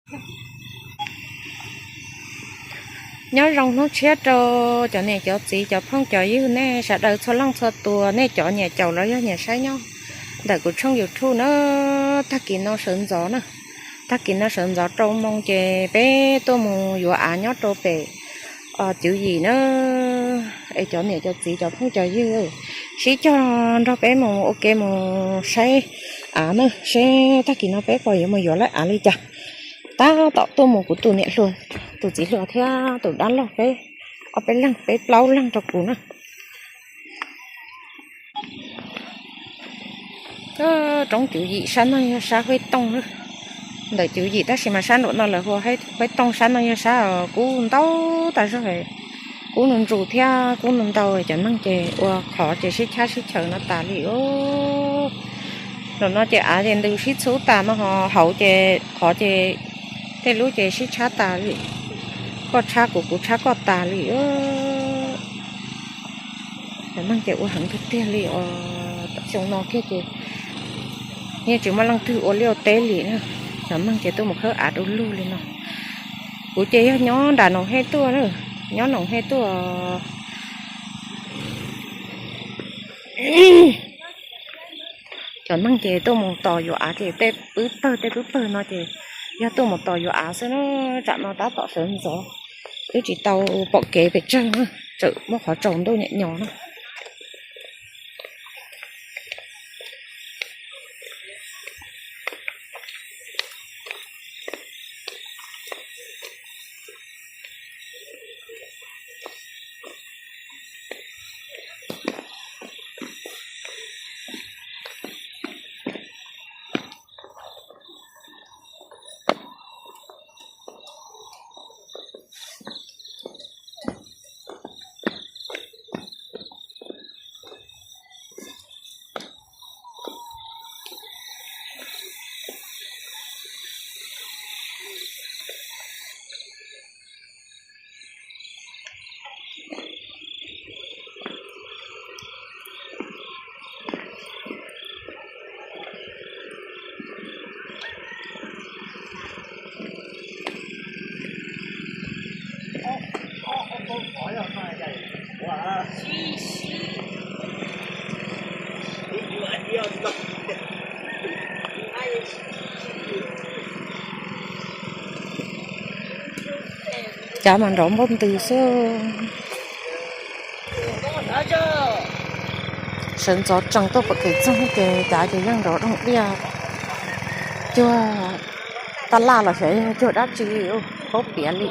Nyob zoo hnub tshiab rau cov niam cov txiv cov phooj cov ywg nej sawv daws txhua leej txhua tus, nej cov nyiam caum los yog nyiam saib nyob ntawm kuv tshooj YouTube na. Tag kis no sawv ntxov na, tag kis no sawv ntxov rau moos ces peb tuaj mus yuav av nyob rau pem Cwv Yim na. Es cov niam cov txiv cov phooj cov ywg, sib cog nrog peb mus ua ke mus saib av na, seb tag kis no peb puas yuav mus yuav lawm av li cas. Tab tom tuaj mus kuv tus niam hluas, tus txiv hluas thiab tus dab laug peb, ob peb leeg peb plaub leeg rau kuv na. Roob Cwv Yim sab no yog sab Huab Tooj, ntawm Cwv Yim tab sis mas sab nraum no lawv hu Huab Tooj, sab no yog sab kub ntau tas zog, kub ntau ntau thiab kub ntau ntau, cov neeg ces ua qhov ces sib chab sib chaws no tas li os. Nraum no ces av ces ntws sib txhub tas no, ho hauv ces qhov ces tej lub ces sib tshab tas li, koj tshab kuv kuv tshab koj tas li. Cov neeg ces ua heev tiag tiag li os. Xyoo no kiag ces yeej tsis muaj leej twg ua liaj ua teb li na. Cov neeg ces tuaj mus khawb av du lug li no. Kuv ces yog nyob nram Noom Hej tuaj na, nyob Noom Hej tuaj. Cov neeg ces tuaj mus tos yuav av ces tej pwb pawg tej pwb pawg no ces yog tuaj mus tos yuav av xwb na. Tsam no tab tom sawv ntxov, twb tsis tau pom kev pes tsawg na, tseem muaj qhov tsaus ntuj nyem nyo na. Cav mas nrov npauj ntws xwb. Sawv ntxov tsees tuaj pom kev txoog ces cav ces yeej nrov doog diaj, cuag taj laj los xyov yog cuag dab tsi, khaub piav li.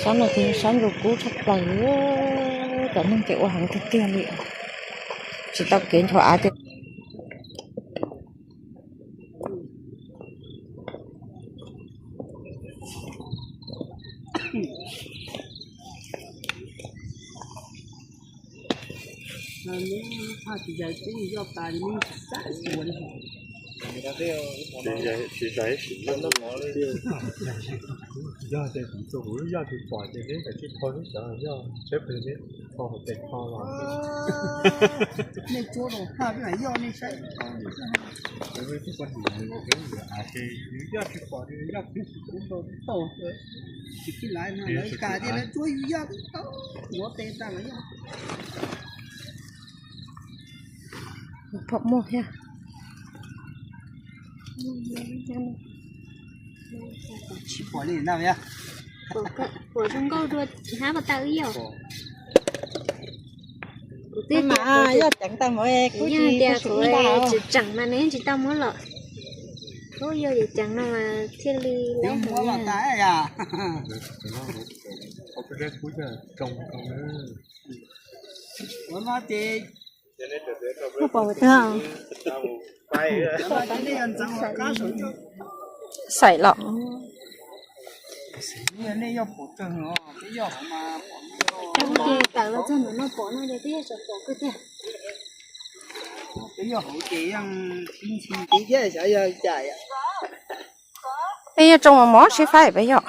Sab no ces sab ntsuj kub tshaj plaws li, cov neeg ces ua heev tiag tiag li, tsis tau kev nchuav av tiag. Tsis zais sim yog ces kuv tus kuv lub yoj tsis pom ces neb kav tsij kho lub cov yoj tsheb pes neb kho hauv tes kho los. Nej tsuab rau haj peb mam yoj nej saib. Yoj tsis pom yoj kiag tsis kub ntau tau. Tsis kib laiv no lawv kas tias lawv tsuab yus yoj tau, ntxuav tes tas lawv yoj. Phom muag thiab. Tsis pom li na. Puas zoo nkauj dua hab pas tau ib yam. Kuv twb tias yog tias kuv tsis tseem mas nws yeej tsis tau muab los. Ub, yog yus ceev no mas thiaj li lab heev na. Ua no ces Xaim los. Peb yog tsoo mos mos sib faib peb yog.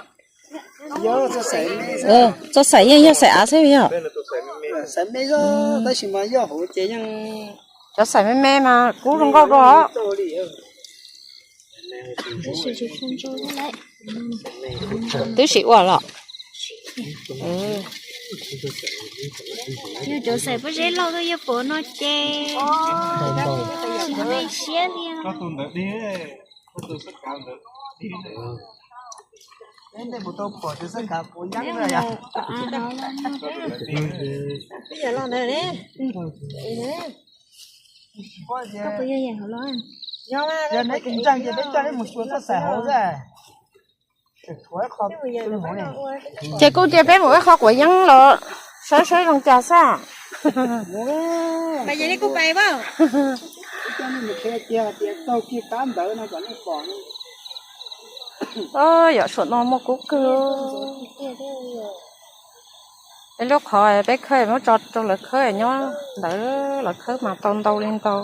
Txoj xaim yeej yog xaim av xwb yog. Cov xaim me me mas kub zoo nkauj dua. Twb sim ua los. Yog cov xaim pob zeb loj tuaj yog pom no ces tsis me siab li. Yog neb tsis ntseeg ces peb coj neb mus xyuas txoj xaim hauv xwb. Ces kuj cia peb mus ua ib qho quav yeeb los saib saib zoo cas xwb. Yom, saum no muaj kub kawg. Peb lub qhov peb khawb muab tso rau lawv khawb nyob ntawd, lawv khawb mas tau ntau li ntau.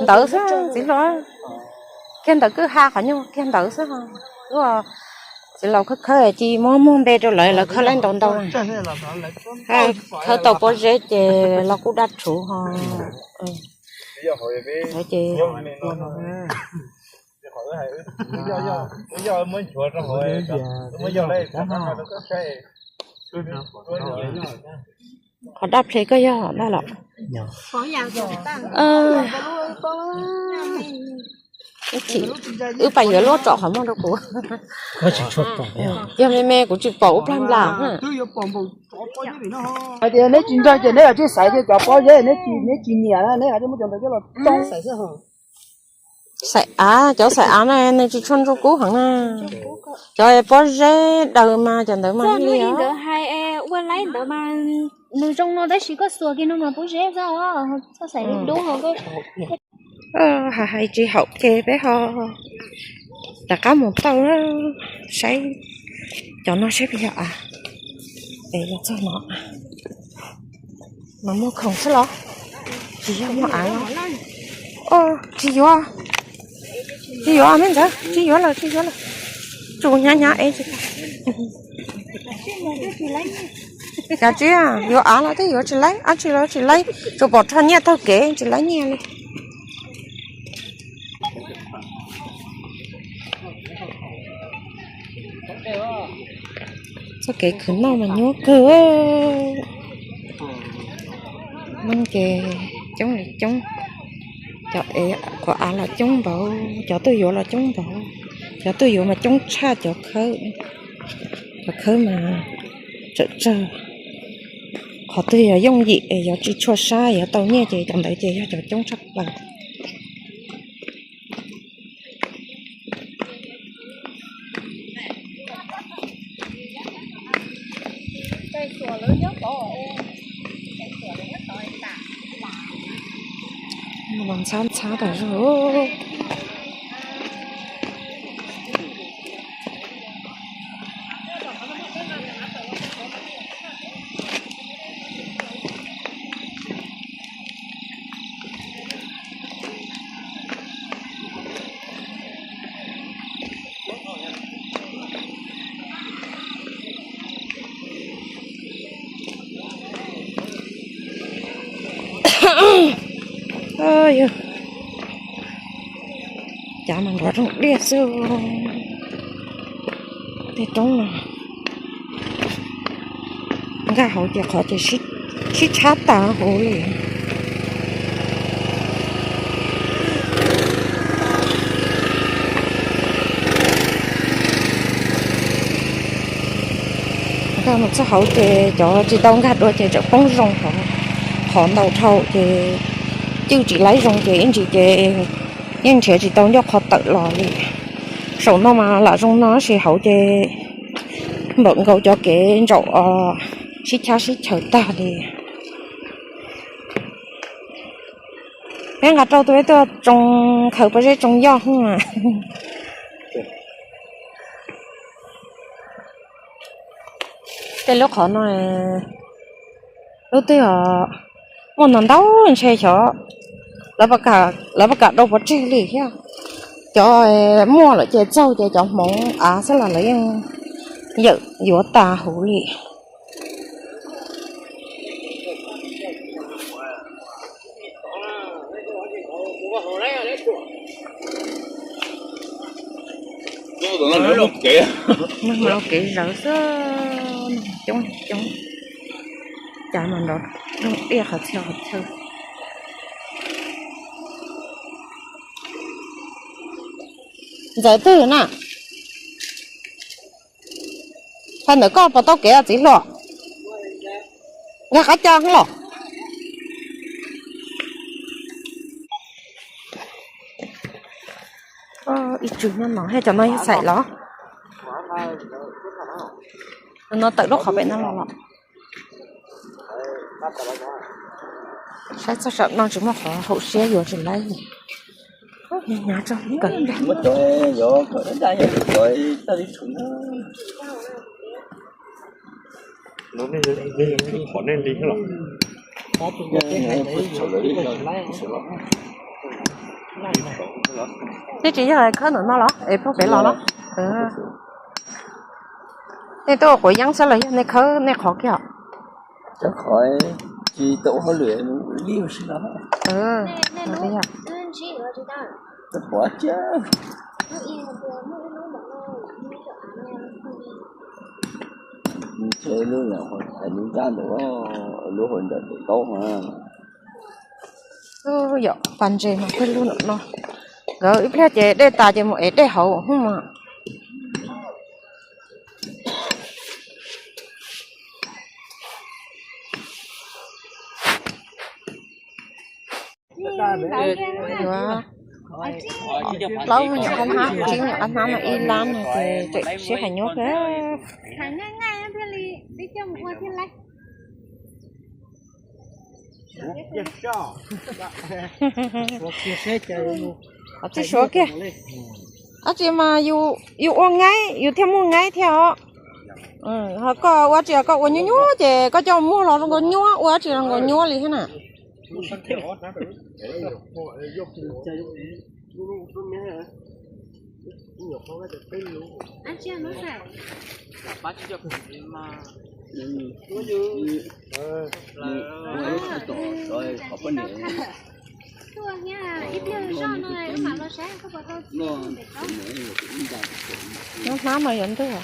Ntawd xwb txiv hluas, kiag ntawd kwj ha qhov nyuag kiag ntawd xwb. Txiv laus khawb khawb cia muab muag npe rau lawv, lawv khawb laib ntau ntau na. Khawb tau pob zeb ces los kuj daj rhuv ho. Ces qhov daj ple koj yog daj los? Wb pais yuav lub tsom qhov muag rau kuv. Yog me me kuv tsis pom ub plag nplas. Hais tias neb tsis ntseeg ces neb yuav tsum xaiv kiag cov pob zeb, neb tsis nyiam na neb yuav tsum muab cov ntawd coj los tso xaiv xwb. Xaim av, cov xaim av na nws tsis tshua ntsuj kub heev na. Cov pob zeb daws mas cov ntawd mas ntawd hais ua laib ntawd mas nws zoo no tab sis koj xuas kiag no mas pob zeb xwb, txoj xaim dub dub. Hais tsis haum ces peb ho rov qab mus tau saib cov no saib puas yog av. Es los txog no mas muaj khoom xwb los? Tsis yog muaj av los? Tsis yuav, tsis yuav me ntxhais, tsis yuav lawm, tsis yuav lawm. Tsuas hnyav hnyav es tsis tau. Cas tsis yuav av los twb yuav tsis laib, ab tsis los tsis laib, tsuas pom rho nyiaj taug kev tsis laib nyiaj li. Txoj kev khwv noj mas nyuaj kawg. Neeg ces coob li coob, cov ev quav av los coob npaum, cov tuaj yuav los coob npaum, cov tuaj yuav mas coob tshaj cov khawb. Cov khawb mas tsawm tsawg, qhov twg yog yooj yim es yuav tsis tshua sab yuav tau nyiaj ces cov ntawd ces yog cov coob tshaj plaws. Ntxhab ntxhab tas zog. Yog cav mas nrov roog diaj xwb. Tej roob no nkag hauv ces qhov ces sib tshab tas hauv li. Nkag mus txog hauv ces cov tsis tau nkag dua ces tseem poob zoo hauv, qhov ntau dhau ces cwj tsis laib zoo ces ib ntsis ces yeej nrhiav tsis tau ncauj qhov tawm los li. Saum no mas lam zoo no tab sis hauv ces npaum nkaus cov kev ntsaum os, sib chab sib chaws tag li. Neb nqa rau tus ib tug tsoo khaws pob zeb tsoo yoj hwj. Tej lub qhov no lub twg os, muaj ntau ntau ntshe xyov lawv puas kam rau pov tseg li thiab. Cov muaj lawm ces txaug ces cov hmoov av xwb los lawv yeej yawm yuav tas huv li. Kev zawv xwb, coob coob, cas mas nrov rooj tiaj qhov txhia qhov chaw. Ntxawm twg na? Thaum ntawd koj puas tau kev os txiv hluas? Nkag qab cag los. Ib tsug nyob no, cov no yog xaim los? No tawm lub qhov pem no los los. Saib txog saum no tsis muaj qhov haum siab yuav tsis laib li. Hnyav hnyav tso kawm. Twb tsis yog khawb ntawm no los es puag pem los los? Nej tuaj ua quav yeeb xwb los yog nej khawb nej qhov kiag os? Cov qhov tsis tau ua hauj lwm li si no. Ntshe lub nyuam qhuav thaiv lub nrab ntawd, lub hauv ntawm tus taub. Yog pas ntses mas pheej lub no no. Nkawd ib pliag ces dej tas ces mus ev dej hauv hnub mas. Plaub me nyuam qab hnab, tsib me nyuam qab hnab no ib lab no ces tseem siab heev nyuaj kawg. Qhov tsis suav kiag. Dab tsi mas yus ua ngaib yus thiaj muaj ngaib thiab os. Ho koj ua tsi koj ua nyuaj nyuaj ces koj coj muag los zoo nkaus nyuaj, ua dab tsi los nkaus nyuaj li thiab na. Nyob hnab mas yuav ntwg.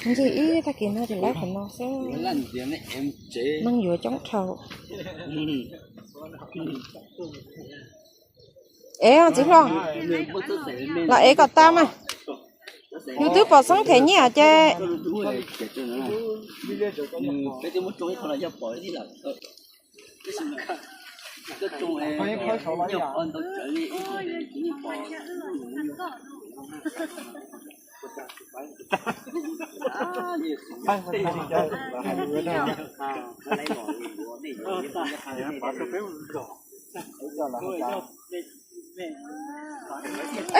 Ncig ib tag kis no ces lawv qhov no xwb. Neeg yuav coob dhau. Ev txiv hluas, los ev kom tas mas. Yus twb pom xeeb them nyiaj ces.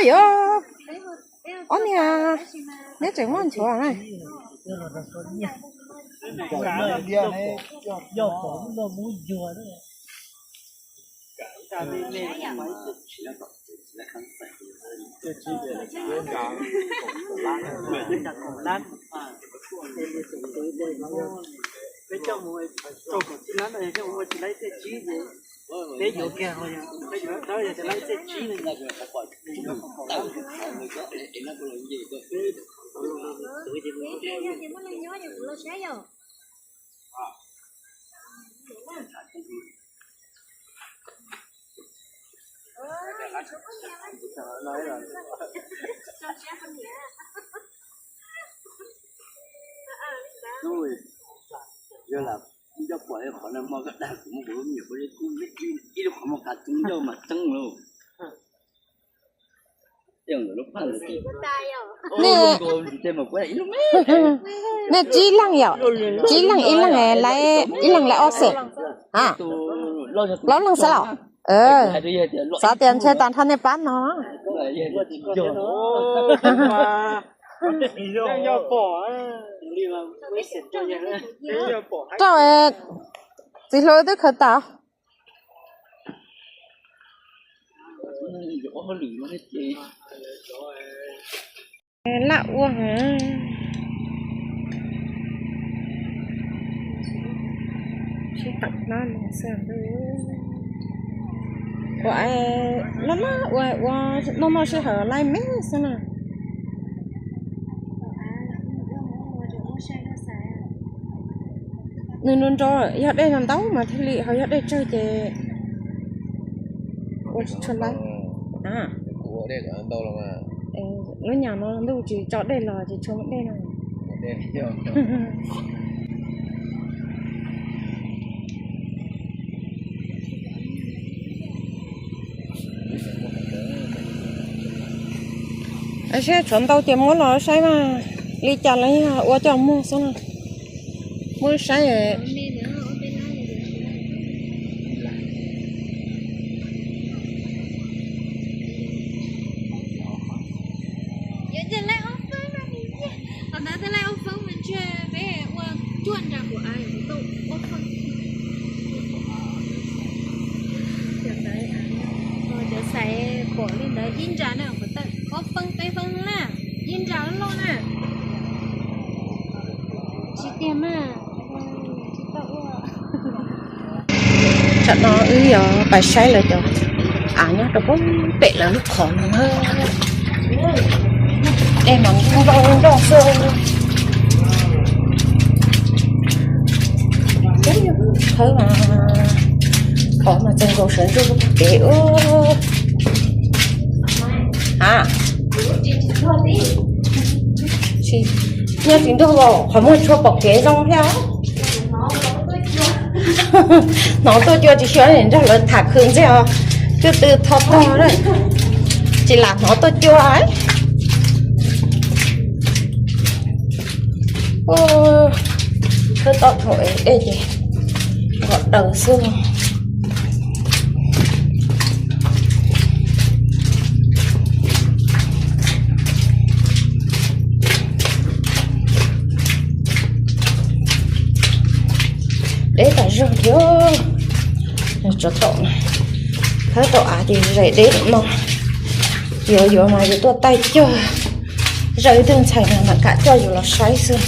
Yog, ob niag, neb tseem muaj nchuav na. Yog lam coj pom qhov no mas koj dag kuv muab kuv lub me nyuam pob zeb kub ib lub qhov muag qab tub ncauj mas tseeb lauj. Nej, nej tsib leeg yom? Tsib leeg ib leeg, ib leeg lawv ob xees. Plaub leeg xwb los? Xav tias ntshe tag nrho nej pab no. Rau, txiv hluas twb khaws tas. Laj ua heev. Sib tam hnab no xwb. Ua, laj laj ua, ua noj noj sij hawm laib me xwb na. Nws nrov nrov, yog dej ntau ntau mas thiaj li, ho yog dej tsawg ces ua tsis tshua laib. Lub nyam no ntuj tsis tso dej los ces tshua muaj dej no. Saib tshuav ntau ces muab los saib mas li cas los yog ua coj muag xwb na. Muab saib. Qhov ntawd twb laij ob feeb mas ntshe peb ua cuaj nra kuv av tau ob feeb. Cov xaiv pom li ntawd ib nra na, ob feeb peb feeb na, ib nra loj na. Tsis tiag mas. Tsam no wb yuav pais saib lawv cov av nyob rau pem lawv lub qhov no. Dej mas nroj nroj xwb. Khawb mas qhov mas txog nkaus sawv ntsug kev. A, nyob tsis ntuag los qhov muaj tshua pom kev zoo thiab. Hnov tuaj cua tsis xyuas nrog lawv tham khwv ntxiag os. Twb tw tho tog, tsis lam hnov tuaj cua. Khawb tau thaum dej ces nkaum daws xwb. Deb tas zog thiab. Tsov tom, khawb tau av ces zais deb no. Yuav yuav mas yuav tuaj taij cog, zaj ib tug ntxhais no mam kam coj yus los saib xwb.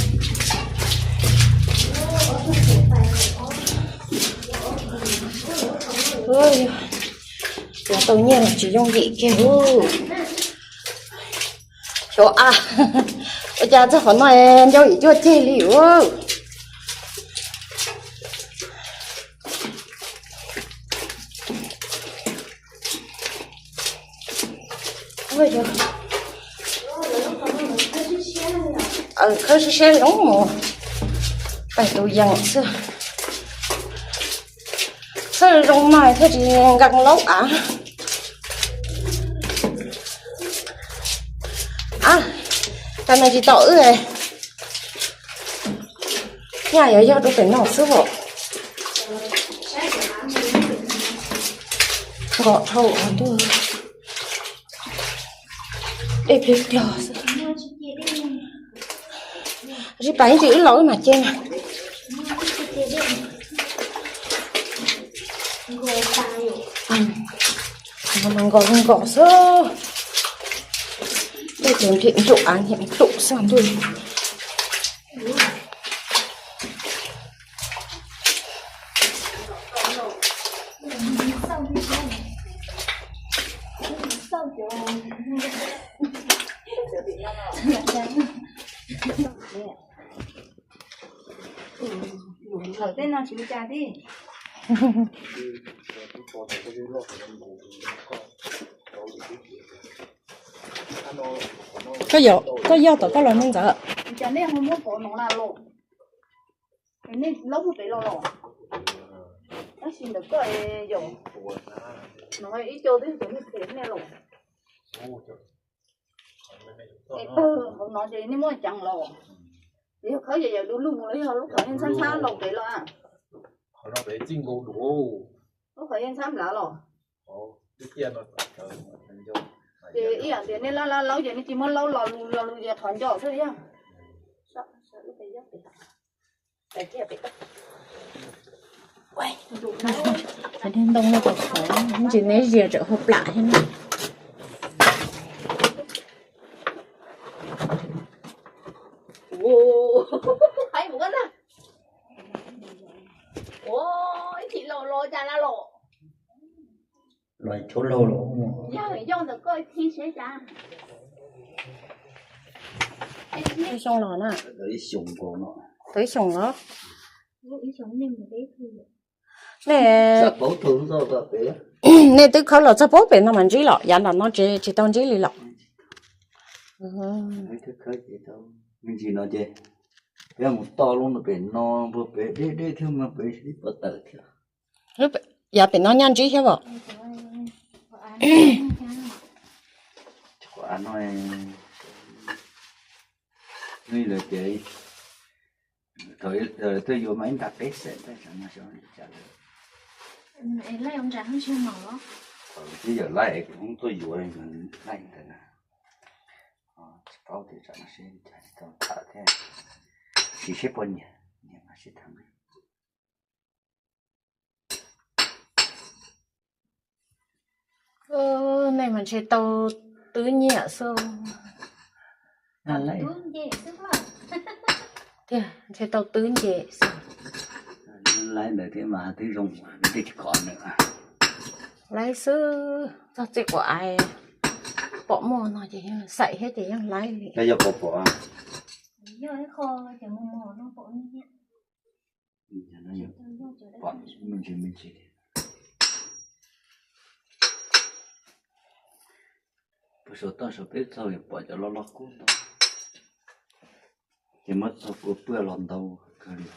Yuav tau nyiaj los tsis yooj yim kiag. Xyov a, ua cas txog qhov no ncauj yim cuaj ceg li ua. Khawb siab siab zoo mus, pais tus yees xwb. Txhawj zoo mas thiaj tsis nkees laub av. A, tas no tsis tau wb. Nyaj yuav yog rau pem no xwb os. Nkos dhau ntuj, dej plig plos xwb. Tsis pais ib tsis wb los wb mam ce mas. Nkos nkos xwb. Dej ces nrim nrum av nrim nrum xwb ntuj. Tej no tsis ua cas tij. Koj yog tom koj los me ntxawm. Cas nej ho muab pov no na los? Nej laub mus pem los los? Tab sis ntawm koj yog no ib co twb cov nej phem nej los. Pawg hauv no ces nej muab ceev los. Yog khawb ces yawm du lug mus los yog lub qhov yeej ntxhab ntxhab laus pem los. Lub qhov yeej ntxhab nplhav los. Ces ib yam tias nej lab lab laub ces nej cia li muab laub lo lus lo lus ces qhov ncauj xwb yog. Ntoo no tau qhov ntsis neb zias tsam hauv plam thiab na. Los tshab laug los. Ib xyoo los na. Tau ib xyoos los. Nej, nej twb khawb los txog puag pem no mas ntsib los, yav nram no tsev tsis tau ntsib li los. Me ntsis no ces peb mus toj lub no pem no, npua pem deb deb thiab, pem ib puas tawm thiab. Yav pem no nyaj ntsib thiab os. Qhov av no, nej lawv tias thaum tuaj yuav mas ib nta peb xees ntawd, tsam no xyov li cas lawm. Thaum twb yog laib es kuv tuaj yuav laib ntawd na. Tsis paub tias tsam no seb li cas tsis tau tham thiab. Sim seb puas nyiam, nyiam mas sib tham. Nej mas ntshe tau twb nyiam xwb. Tiag, ntshe tau twb nce xwb. Laib ntawd thiab mas twb zoo, twb tsis khov na. Laib xwb, txog txiv quav aiv pom muaj no ces yeej xaim thiab ces yeej laib li. Yog pom pom. Pom me ntsis me ntsis. Puag saum toj saum peb txog pom cov loj loj kub ntau. Ces muab txog kua puag los ntau kawg li.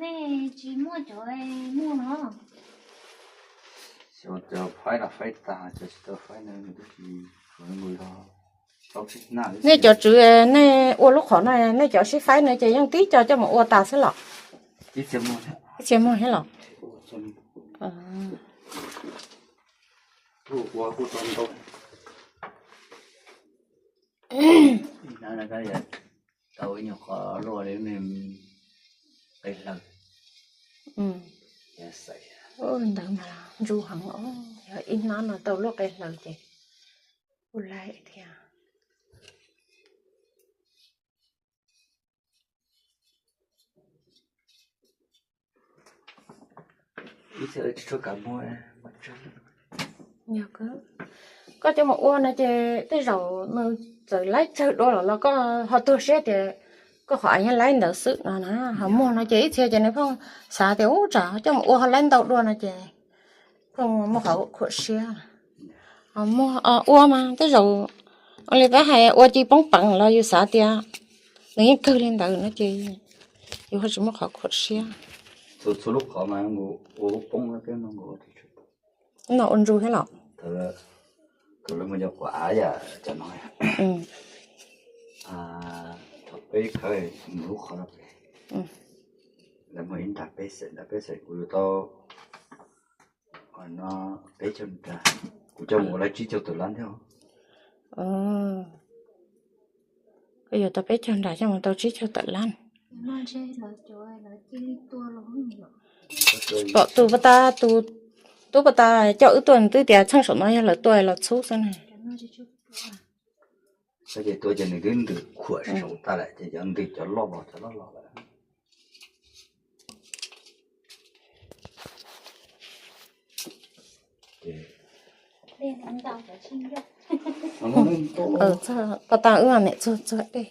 Nej tsis muaj cov muag los? Xyov cov faib los faib tag, cov tsis tau faib no nws twb tsis tshua nqus los. Nej cov tswv, nej ua lub qhov no, nej cov sib faib no ces yeej tib co coj mus ua tas xwb los? Ib txhia muag thiab los? Tau ib nyuag qhov luaj li me qe hlaws. Ntawd mas ntsuj heev os, yog ib hnab no tau luaj qe hlaws ces kuj laib thiab. Koj coj mus ua no ces tej zaum nws txawm laib tsawg dua los los koj ho tuag siab tias koj qhov av yeej laib ntawd xwb no na. Ho muag no ces ib txhia ces nws pheej xav tias ub tsam coj mus ua ho laib ntau dua no ces pheej muaj qhov khuam siab. Ho muag ua mas tej zaum ua li peb hais ua ci poob peev los yus xav tias nws yeej kawg li ntawd no ces yus ho tsis muaj qhov khuam siab. No ua ntsuj thiab los? Thaum lawv mus yog quav av yam cov no, thaum peb khawb mus lub qhov no pem, lawv muag ib nrag peb xees, nrag peb xees kuv yuav tau no peb caug nrag, kuv coj mus ua laib tsib caug tawm lab thiab. Koj yuav tau peb caug nrag coj mus tau tsib caug tawm lab. Pom tus pas tas, tus tub pas tas coj wb tuaj nws twb tias txheej saum no yog lawv tua los txhub xwb na. Ces tua ces nws twb ntws khuam saum tas lawm ces cov ntws cov loj los cov loj los lawm. Pas tas wb niam txuag txuag dej.